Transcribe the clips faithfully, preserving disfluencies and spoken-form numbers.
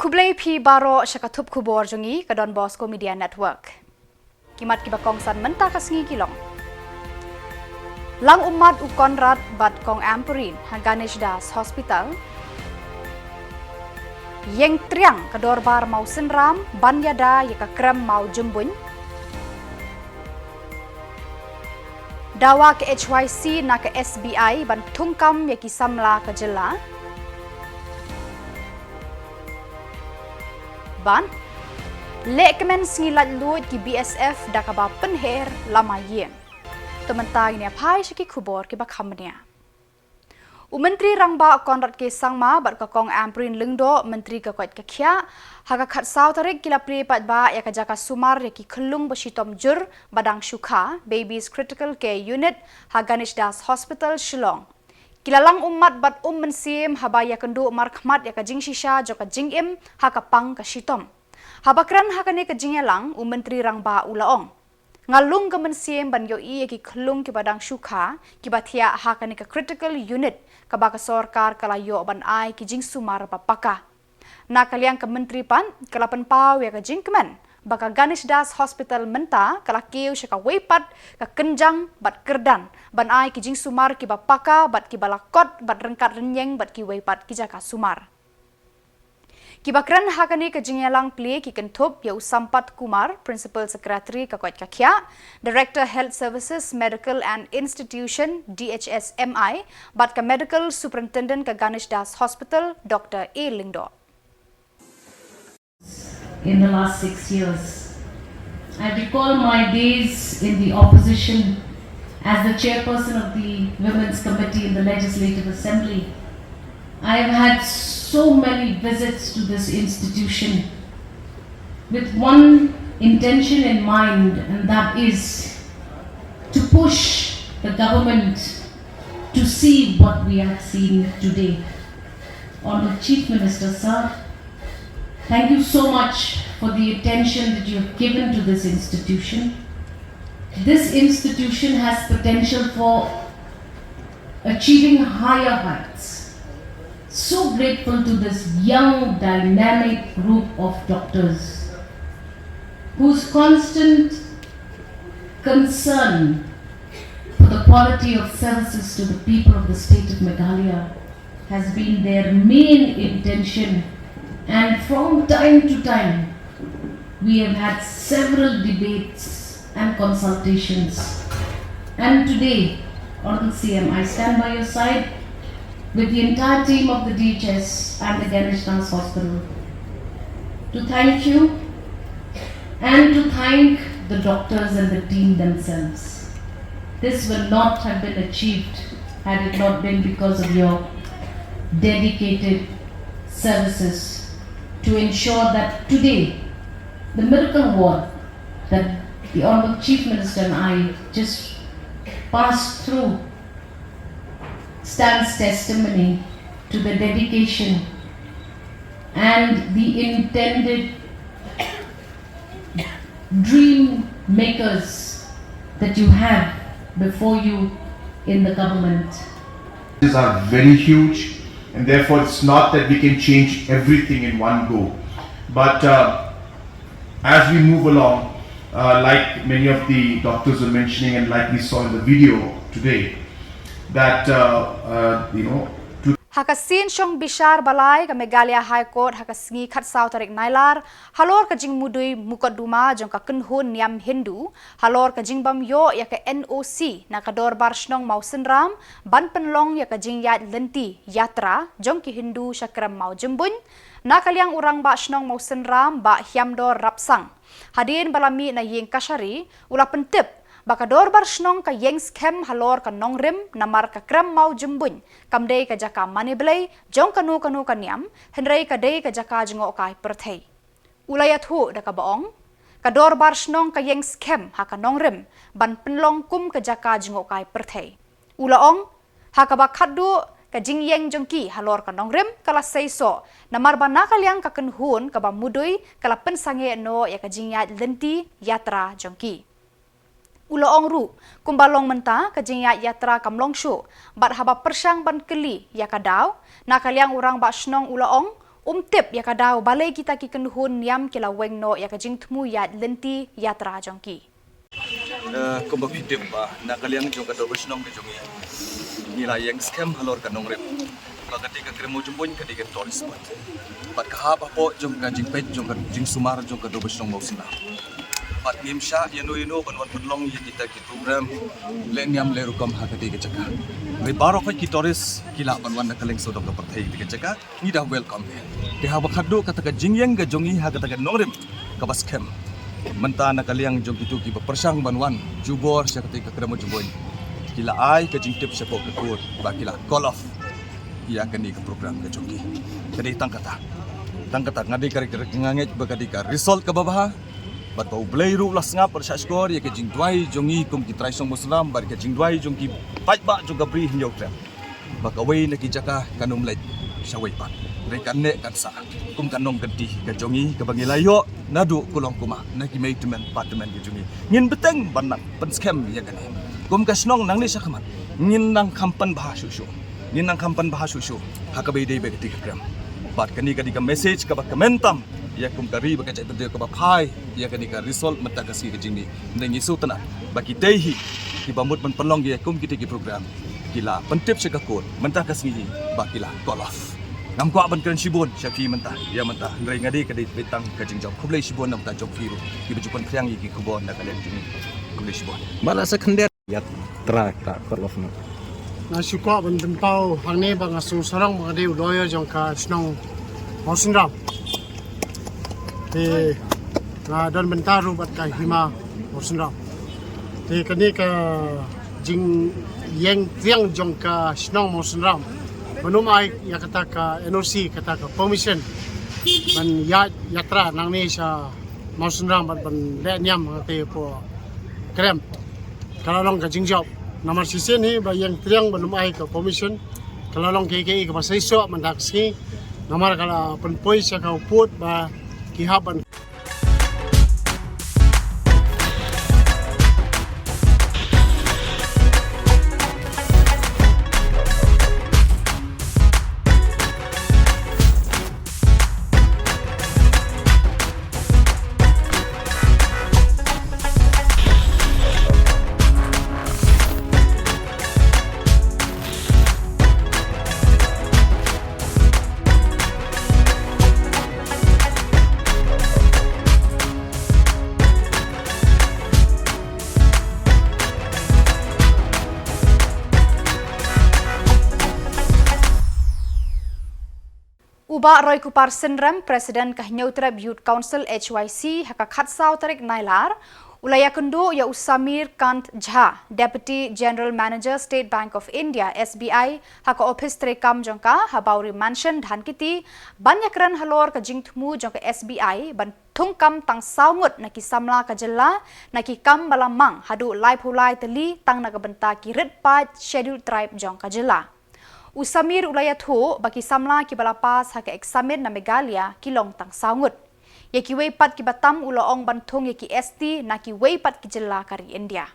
Khublei phi baroh sha ka thup khubor jong ngi ka Don Bosco Media Network. Ki mat kiba kongsan mynta ka sngi ki long: Lang ummat u Conrad bad Kong Ampareen ha Ganesh Das Hospital. Ïeng triang ka dorbar Mawsynram ban ïada ïa ka krem Mawjymbuin. Dawa ka H Y C na ka S B I ban thungkam ïa ki samla ka jylla. Bad leh kmen sngi laitluid ki B S F da kaba pynher lama ïing. To mynta ngin ïa phai sha ki khubor kiba kham bniah. U Myntri Rangbah Conrad K Sangma bad ka Kong Ampareen Lyngdoh, Myntri ka koit ka khiah, ha ka khatsaw tarik ki la plie paidbah ïa ka jaka sumar ïa ki khyllung ba shitom jur ba dang shu kha, Babies Critical Care Unit, ha Ganesh Das Hospital, Shillong. Ki la lang ummat bad um mynsiem haba ïakynduh markhmat ïa ka jingshisha jong ka jingim ha ka pang ka shitom. Haba kren ha kane ka jingïalang, u Myntri Rangbah u la ong: Nga lung ka mynsiem ban ïohi ïa ki khyllung kiba dang shu kha, kiba thiah ha kane ka critical unit kaba ka sorkar ka la ïoh ban ai ki jingsumar ba paka. Na ka liang ka Myntri pat ka la pynpaw ïa ka jingkmen ba ka Ganesh Das Hospital mynta ka la kiew sha kawei pat ka kynjang bad kyrdan ban ai ki jingsumar kiba paka bad kiba la kot bad ryngkat rynïeng bad kiwei pat ki jaka sumar. Kiba kren ha kane ka jingïalang plie ki kynthup ïa u Sampath Kumar, Principal Secretary ka koit ka khiah, Director Health Services, Medical and Institution, D H S M I, bad ka Medical Superintendent ka Ganesh Das Hospital, Doctor A Lyngdoh. In the last six years, I recall my days in the opposition as the chairperson of the Women's Committee in the Legislative Assembly. I have had so many visits to this institution with one intention in mind, and that is to push the government to see what we have seen today. Honorable Chief Minister, sir, thank you so much for the attention that you have given to this institution. This institution has potential for achieving higher heights. So grateful to this young, dynamic group of doctors whose constant concern for the quality of services to the people of the state of Meghalaya has been their main intention, and from time to time, we have had several debates and consultations. And today, Honorable C M, I stand by your side with the entire team of the D H S and the Ganesh Das Hospital to thank you and to thank the doctors and the team themselves. This will not have been achieved had it not been because of your dedicated services to ensure that today the miracle ward that the Honorable Chief Minister and I just passed through stands testimony to the dedication and the intended dream makers that you have before you in the government. These are very huge, and therefore it's not that we can change everything in one go. But uh, as we move along, uh, like many of the doctors were mentioning, and like we saw in the video today, that uh, uh, you know, to Ha ka sien shong bishar ba lai ka Meghalaya High Court ha ka sngi khatsaw tarik Nailar, halor ka jingmudui mukotduma jong ka kynhun niam Hindu, halor ka jingbym ïoh ïa ka N O C na ka Dorbar Shnong Mawsynram ban pynlong ïa ka jingïaid lynti yatra jong ki Hindu sha krem Mawjymbuin, na ka liang u Rangbah Shnong Mawsynram Bah Hiamdor Rapsang, hadien ba la mih na ïing kashari, u la pyntip ba ka Dorbar Shnong ka ïeng skhem halor ka nongrim namar ka krem Mawjymbuin kam dei ka jaka mane blei jong kano kano ka niam, hynrei ka dei ka jaka jngohkai pyrthei. U la ïathuh da kaba ong, ka Dorbar Shnong ka ïeng skhem ha ka nongrim ban pynlong kum ka jaka jngohkai pyrthei. U la ong, ha kaba khatduh ka jingïeng jong ki halor ka nongrim ka la seisoh, namar ba na ka liang ka kynhun kaba mudui ka la pynsangeh noh ïa ka jingïaid lynti yatra jong ki. U la ong ruh, kumba long mynta ka jingïaid yatra kam long shuh, bad haba pyrshang ban kylli ïa ka daw, na ka liang u Rangbah Shnong u la ong, Um tip ïa ka daw balei kita ki kynhun niam ki la weng noh ïa ka jingthmu ïaid lynti ïa trai jong ki. Eh, kumba phi tip ba na ka liang jong ka dorbar shnong ka jong ngi, ngi la ïeng skhem halor ka nongrim ba ka dei ka krem mawjymbuin, ka dei ka tourist spot. Bad ka hap hapoh jong ka jingpeit jong ka jingsumar jong ka dorbar shnong Mawsynram. Bad ngim shah ïano ïano ban wan pynlong ïa kita ki program leh niam leh rukom ha kata ka jaka. Hynrei baroh ki tourist ki lah ban wan na ka liang sawdong ka pyrthei kata ka jaka. Ngi da welcome ïa ki. Haba khatduh kata ka jingïeng ka jong ngi ha kata ka nongrim kaba skhem, mynta na ka liang jong kito kiba pyrshang ban wan jubor sha kata ka krem mawjymbuin, ki la ai ka jingtip shapoh ka court ba ki la call off ïa kane ka program ka jong ki. Ka dei tang kata, tang kata nga dei ka, ka, nga ngeit ba ka dei ka result kaba bha. Bad ba U Blei ruh u la sngap bad shahshkor ïa ka jingduwai jong ngi kum ki trai shnong Mawsynram bad ka jingduwai jong ki paidbah jong ka Bri Hynñiewtrep ba kawei na ki jaka kan ym leit sha wei pat. Hynrei kan neh kan sah kum ka nongkynti ka jong ngi kaba ngi la ïoh naduh kulong kumah na ki mei tymmen pa tymmen ka jong ngi. Ngin bteng ban nang pynskhem ïa kane. Kum ka shnong nangne shakhmat ngin nang kham pynbha shuh shuh. Ngin nang kham pynbha shuh shuh ha kaba ïadei bad kata ka krem. Bad kane ka dei ka message kaba kmen tam ïa kum ka ri bad ka jaitbynriew kaba phai ïa kane ka result mynta ka sngi ka jingmih. Hynrei ngi sngewtynnat ba kitei hi kiba mut ban pynlong ïa kum kitei ki program ki la pyntip sha ka court mynta ka sngi hi ba ki la call off. Ngam kwah ban kren shibun sha phi mynta ïa mynta, hynrei nga dei ka dei beit tang ka jingjop. Khublei shibun na ka bynta jong phi ruh kiba ju pynphriang ïa ki khubor na ka liang jong ngi. Khublei shibun. Ba la sa khyndiat ïa trai ka call off na. Nga shu kwah ban pynpaw hangne ba nga sngewsarong ba nga dei u lawyer jong ka shnong Mawsynram. Te nga don bynta ruh bad ka hima Mawsynram. Te kane ka jingïeng triang jong ka shnong Mawsynram ban ym ai ïa kata ka N O C, kata ka permission ban ïaid ïatrai nangne sha Mawsynram bad ban leh niam ha kata ka krem. Ka la long ka jingjop. Namar shisien hi ba ïeng triang ban ym ai ka permission, ka la long kaei kaei kaba seisoh mynta ka sngi. Namar ka la pynpoi sha ka u pud ba ki hap ban U Bah Roykupar Synrem, President ka Hynñiewtrep Youth Council H Y C, ha ka khatsaw tarik Nailar, u la ïakynduh ïa u Samir Kant Jha, Deputy General Manager, State Bank of India, S B I, ha ka ophis treikam jong ka ha Bawri Mansion, Dhankheti, ban ïakren halor ka jingthmu jong ka S B I ban thungkam tang saw ngut na ki samla ka jylla na ki kam ba la mang haduh laiphew lai tylli tang na ka bynta ki rit paid Scheduled Tribe jong ka jylla. U Samir u la ïathuh ba ki samla kiba la pass ha ka eksamin na Meghalaya ki long tang saw ngut. Ïa kiwei pat kiba tam u la ong ban thung ïa ki S T na kiwei pat ki jylla ka ri India.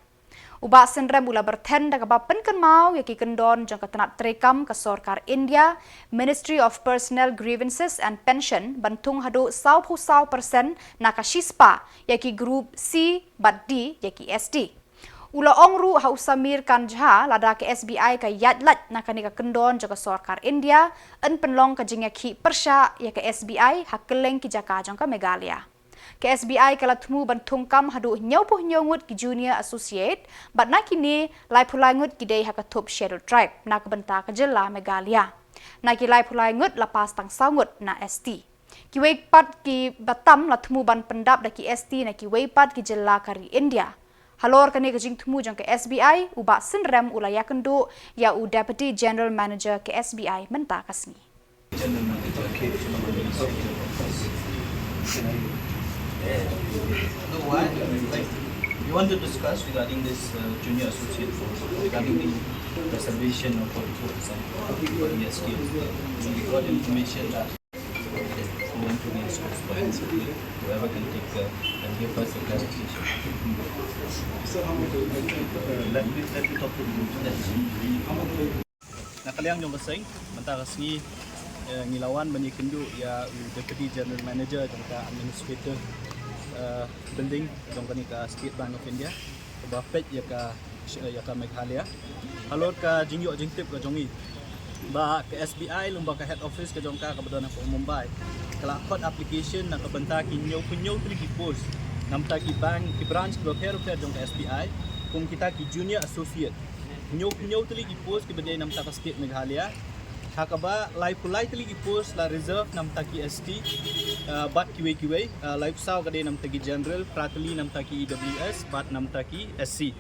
U Bah Synrem u la byrthen da kaba pynkynmaw ïa ki kyndon jong ka tnat treikam ka sorkar India, Ministry of Personnel Grievances and Pension, ban thung haduh sawphew saw percent na ka shispah ïa ki group C bad D ïa ki S T. U la ong ruh ha u Samir Kant Jha, lada ka S B I ka ïaid lait na kane ka kyndon jong ka sorkar India, yn pynlong ka jingïakhih pyrshah ïa ka S B I ha kylleng ki jaka jong ka Meghalaya. Ka S B I ka la thmu ban thungkam haduh hynñiewphew hynñiew ngut ki junior associate, bad na kine laiphew lai ngut ki dei ha ka thup Scheduled Tribe na ka bynta ka jylla Meghalaya. Na ki laiphew lai ngut la pass tang saw ngut na S T. Kiwei pat kiba tam la thmu ban pyndap da ki S T na kiwei pat ki jylla ka ri India. Halor kane ka jingthmu jong ka S B I, u Bah Synrem u la ïakynduh ïa u Deputy General Manager ka S B I mynta ka sngi. You want to discuss regarding this, uh, junior associate force, regarding the, the submission of forty-four percent for the S T. We got information that going to be discussed by whoever can take, uh, and give us a clarification. Let me, let me talk to you. Na ka liang jong ka seng, mynta ka sngi, Eh, ngi la wan ban ïakynduh ïa u Deputy General Manager jong ka Administrative, eh, Building jong kane ka State Bank of India, kaba peit ïa ka, ïa ka Meghalaya. Halor ka jingïoh jingtip ka jong ngi ba ka S B I lyngba ka head office ka jong ka, kaba don ha Mumbai, ka la khot application na ka bynta ki hynñiewphew hynñiew tylli ki post na bynta ki bank, ki branch kiba pher pher jong ka S B I, kum kita ki junior associate. Hynñiewphew hynñiew tylli ki post kiba dei na bynta ka state Meghalaya. Ha kaba laiphew lai tylli ki post la reserve na bynta ki S T, ah, bad kiwei kiwei, ah, laiphew saw ka dei na bynta ki general, phra tylli na bynta ki E W S bad na bynta ki S C.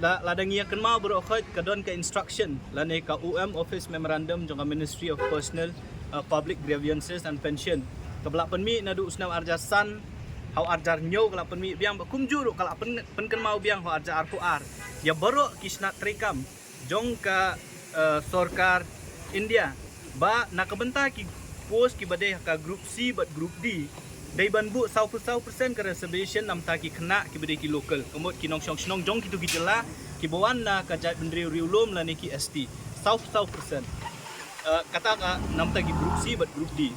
La, lada ngi ïa kynmaw baroh khoit, ka don ka instruction lane ka O M Office Memorandum jong ka Ministry of Personnel, ah, Public Grievances and Pension, kaba la pynmih naduh u snem arhajar san ha u arhajar hynñiew, ka la pynmih biang, bad kumjuh ruh ka la pyn-, pynkynmaw biang ha u arhajar arphew ar ïa baroh ki shnat treikam jong ka, eh, sorkar India, ba na ka bynta ki post kiba dei ha ka Group C bad Group D, dei ban buh sawphew saw percent ka reservation na bynta ki khynnah kiba dei ki local, ka mut ki nongshong shnong jong kito ki jylla kiba wan na ka jaitbynriew riewlum lane ki S T, sawphew saw percent. Eh, kata ka na bynta ki Group C bad Group D.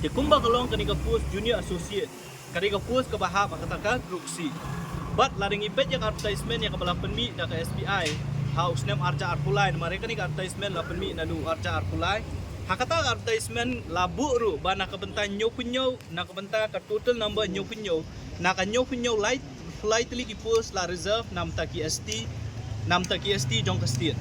Te kumba ka long kane ka post junior associate, ka dei ka post kaba hap ha kata ka Group C. Bad lada ngi peit ïa ka advertisement ïa kaba la pynmih da ka S B I ha u snem arhajar arphew lai, namar ïa kane ka advertisement la pynmih naduh arhajar arphew lai. Ha kata ka advertisement la buh ruh ba na ka bynta hynñiewphew hynñiew, na ka bynta ka total number hynñiewphew hynñiew, na ka hynñiewphew hynñiew lai, lai tylli ki post la reserve na bynta ki S T, na bynta ki S T jong ka state.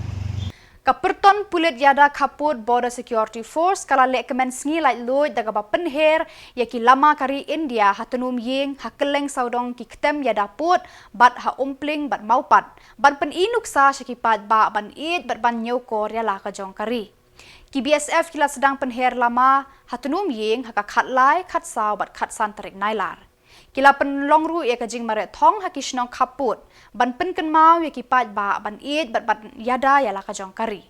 Ka pyrton pulit ïada khappud Border Security Force ka la lehkmen sngi laitluid da kaba pynher ïa ki lama ka ri India ha Tnum Ïing, ha kylleng sawdong ki ktem ïada pud, bad ha Umpling bad Mawpat, ban pyni nuksa sha ki paidbah ban ïeit bad ban ñiewkor ïa la ka jong ka ri. Ki B S F ki la sdang pynher lama ha Tnum Ïing ha ka khatlai, khatsaw bad khatsan tarik Nailar. Ki la pynlong ruh ïa ka jingmareh thong ha ki shnong khappud ban pynkynmaw ïa ki paidbah ban ïeit bad ban ïada ïa la ka jong ka ri.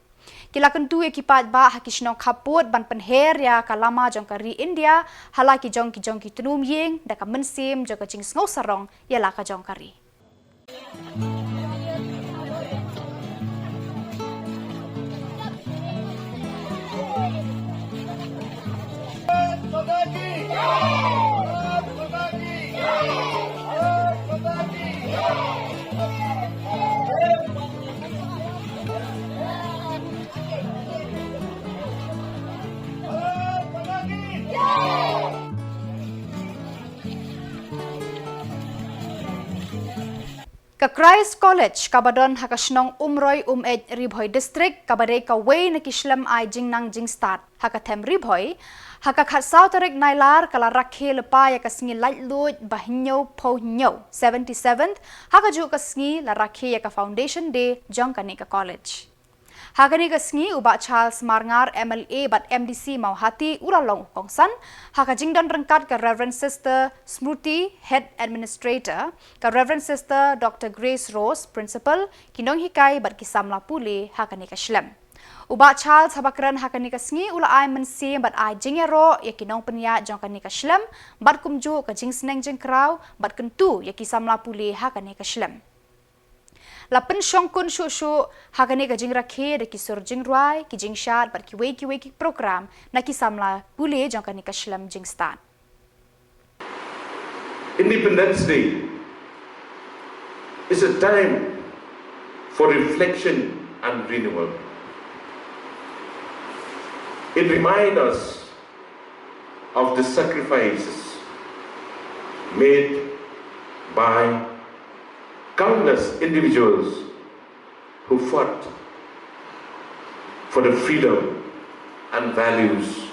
Ki la kyntu ïa ki paidbah ha ki shnong khappud ban pynher ïa ka lama jong ka ri India ha la ki jong ki jong ki tnum ïing da ka mynsiem jong ka jingsngew sarong ïa la ka jong ka ri. Ka Christ College kaba don ha ka shnong Umroi Umeit, Ri Bhoi District, kaba dei kawei na ki shlem ai jingnang jingstad ha ka them Ri Bhoi, ha ka khatsaw tarik Nailar ka la rakhe lypa ïa ka sngi laitluid ba hynñiewphew hynñiew, seventy-seventh, ha kajuh ka sngi la rakhe ïa ka Foundation Day jong kane ka college. Ha kane ka sngi u Bah Charles Marngar, M L A bad M D C Mawhati u la long u kongsan, ha ka jingdon ryngkat ka Reverend Sister Smruti, Head Administrator, ka Reverend Sister Doctor Grace Rose, Principal, ki nonghikai bad ki samla pule ha kane ka shlem. U Bah Charles haba kren ha kane ka sngi u la ai mynsiem bad ai jingïaroh ïa ki nongpynïaid jong kane ka shlem, bad kumjuh ka jingsneng jingkraw bad kyntu ïa ki samla pule ha kane ka shlem. La pynshongkun shuh shuh ha kane ka jingrakhe da ki sur jingrwai, ki jingshad bad kiwei kiwei ki program na ki samla pule jong kane ka shlem jingstad. Independence Day is a time for reflection and renewal. It reminds us of the sacrifices made by countless individuals who fought for the freedom and values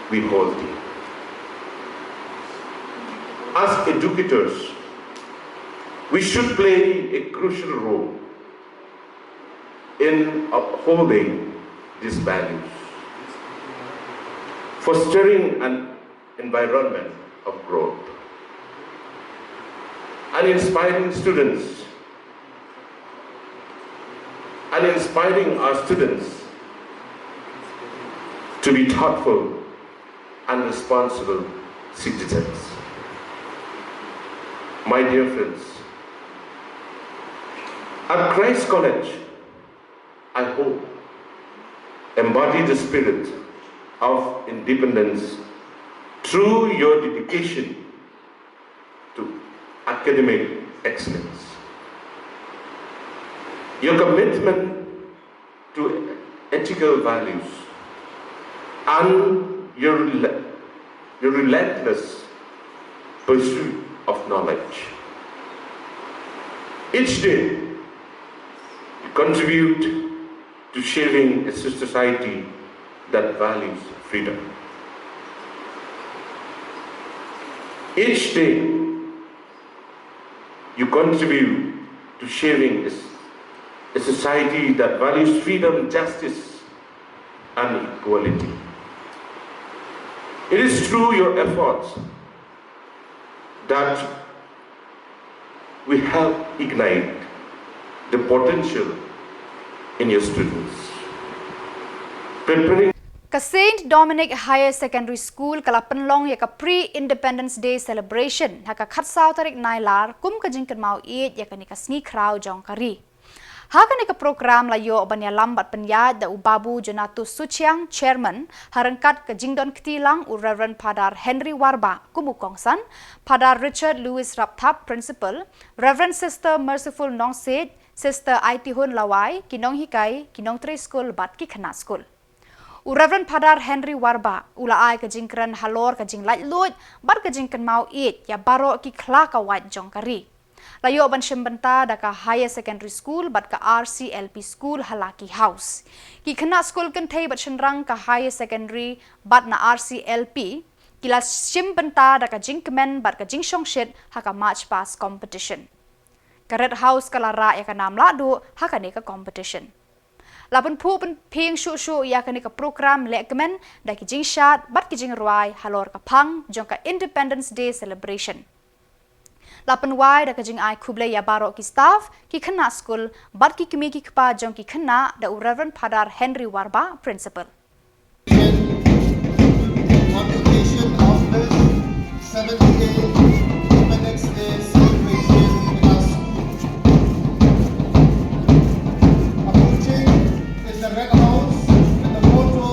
we hold dear. As educators, we should play a crucial role in upholding these values, fostering an environment of growth, and inspiring students, and inspiring our students to be thoughtful and responsible citizens. My dear friends, at Christ College, I hope Embody the spirit of independence through your dedication to academic excellence. Your commitment to ethical values and your rel- your relentless pursuit of knowledge. Each day, you contribute to shaping a society that values freedom. Each day, you contribute to shaping a society that values freedom, justice, and equality. It is through your efforts that we help ignite the potential in your students. Preparing Ka Saint Dominic Higher Secondary School ka la pynlong ïa ka Pre-Independence Day Celebration ha ka khatsaw tarik Nailar kum ka jingkynmaw ïeit ïa kane ka sngi khraw jong ka ri. Ha kane ka program la ïoh ban ïalam bad pynïaid da u Babu Jonatus Suchiang, Chairman, ha ryngkat ka jingdon kti lang u Reverend Phadar Henry Warbah kum u kongsan, Phadar Richard Louis Rapthap, Principal, Reverend Sister Merciful Nongsiej, Sister Aitihun Lawai, ki nonghikai, ki nongtrei skul bad ki khynnah skul. U Reverend Phadar Henry Warbah u la ai ka jingkren halor ka jinglaitluid bad ka jingkynmaw ïeit ïa baroh ki khla ka wait jong ka ri. La ïoh ban shim bynta da ka Higher Secondary School bad ka R C L P School ha Lucky House. Ki khynnah skul kynthei bad shynrang ka Higher Secondary bad na R C L P ki la shim bynta da ka jingkmen bad ka jingshongshit ha ka March Past Competition. Ka Red House ka la rah ïa ka nam lahduh ha kane ka competition. La pynphuh pynphieng shuh shuh ïa kane ka program lehkmen da ki jingshad bad ki jingrwai halor ka phang jong ka Independence Day Celebration. La pynwai da ka jingai khublei ïa baroh ki staff, ki khynnah skul bad ki kmie ki kpa jong ki khynnah da u Reverend Phadar Henry Warbah, Principal. On occasion of this seventy-eighth Independence Day celebration in our school. Approaching is the Red House with the motto,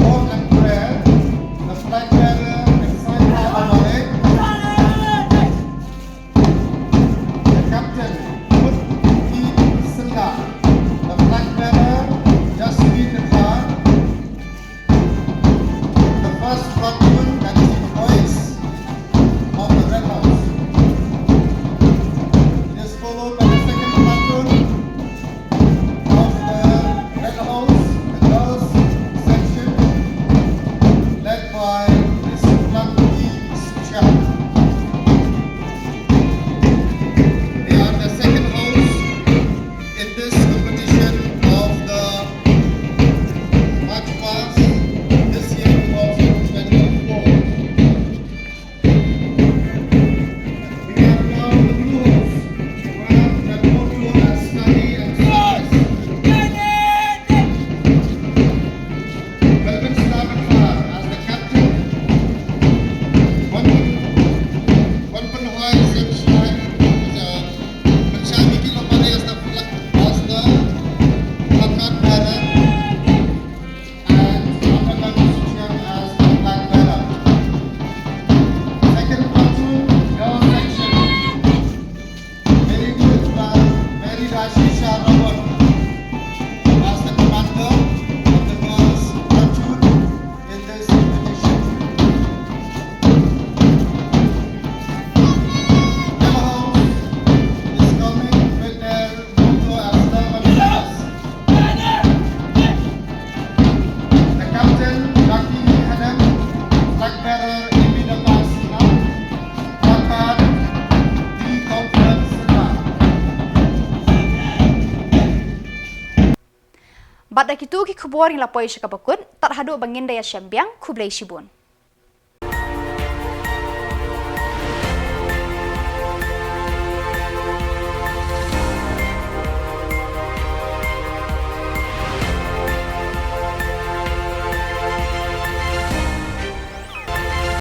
"Hope and Prayer." The flag bearer is Saima Amale. The captain, Put P Silla. The flag bearer, Jasmine Khan. The first platoon, that is the boys of the Red House. It is followed by the second platoon of the Red House, the girls section, led by Miss Plakti Suchang. They are the second house in this competition of the March Past this year, two thousand twenty-four. We have now the blue house, who have their motto as study and service. Melvin Star Bakla as the captain. Wan, Wan Pynhoi Sem Shai, uh, Pynshai Miki Lopare as the flag, as the placard bearer. And Rafael Suchiang as the flag bearer. Second platoon, girls section. Very good, uh, Mary Rashisha Robert as the commander of the girls platoon in this competition. Yellow House is coming with their motto as the Manas. The captain, Lucky Hadem, flag bearer, Amy Dapasina, Pakat, D Comfort Sina. Bad da kitu ki khubor ngi la poi sha kaba kut, tad haduh ba ngin da ïashem biang, khublei shibun.